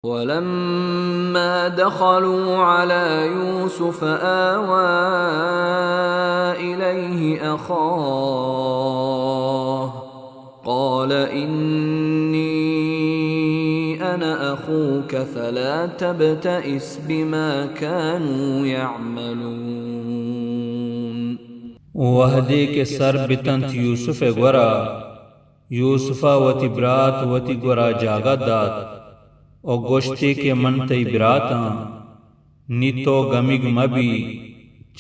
ولما دخلوا على يوسف آوى إليه أخاه قال إني أنا أخوك فلا تبتئس بما كانوا يعملون۔ وہدے کہ سر بتنت یوسف ءِ گورا، یوسف ءَ وتی برات وتی گورا جاگہ دات ءُ گوشتی کہ من تئی برات آں، نی تو گمیگ مہ بی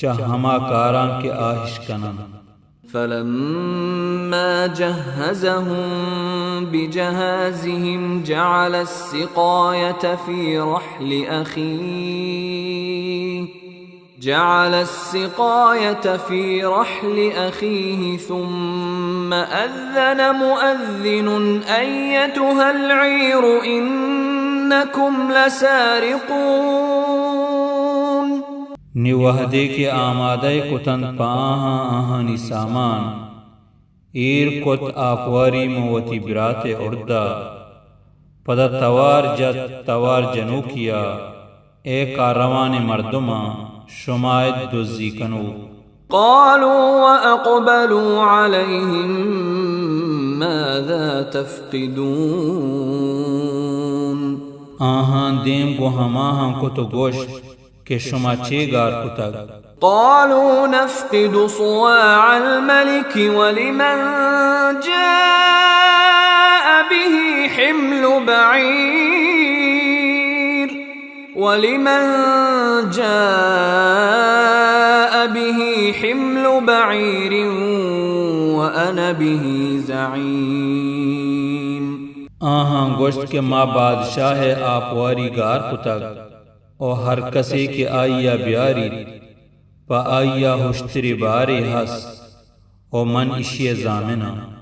چہ ہما کاراں کہ آ اش کن انت۔ فلما جهزهم بجهازهم جعل السقاية في رحل أخيه جعل السقاية في رحل أخيه ثم أذن مؤذن أيتها العير إنكم لسارقون۔ نی وہدے کہ آمادہ کتنت پہ آہاں آہانی سامان، ایر کت آپواری ماں وتی برات ءِ ارد ءَ۔ پدا توار جت توار جنوکیا، اے کاروان ءِ مردماں، شما ات دزی کنوک۔ قالوا وأقبلوا عليهم ماذا تفقدون۔ آہاں دیم گوں ہماہاں کت ءُ گوشت کہ شما چے گار کتگ؟ قالوا نفقد صواع الملك ولمن جاء به حمل بعير ولمن جاء به حمل بعير وأنا به زعيم۔ آہاں گوشت کہ ما بادشاہ ءِ آپواری گار کتگ ءُ ہر کسے کہ آئی ءَ بیاریت، پہ آئی ءَ ہشتری بارے ہست ءُ من ایشی ءِ ضامن آں۔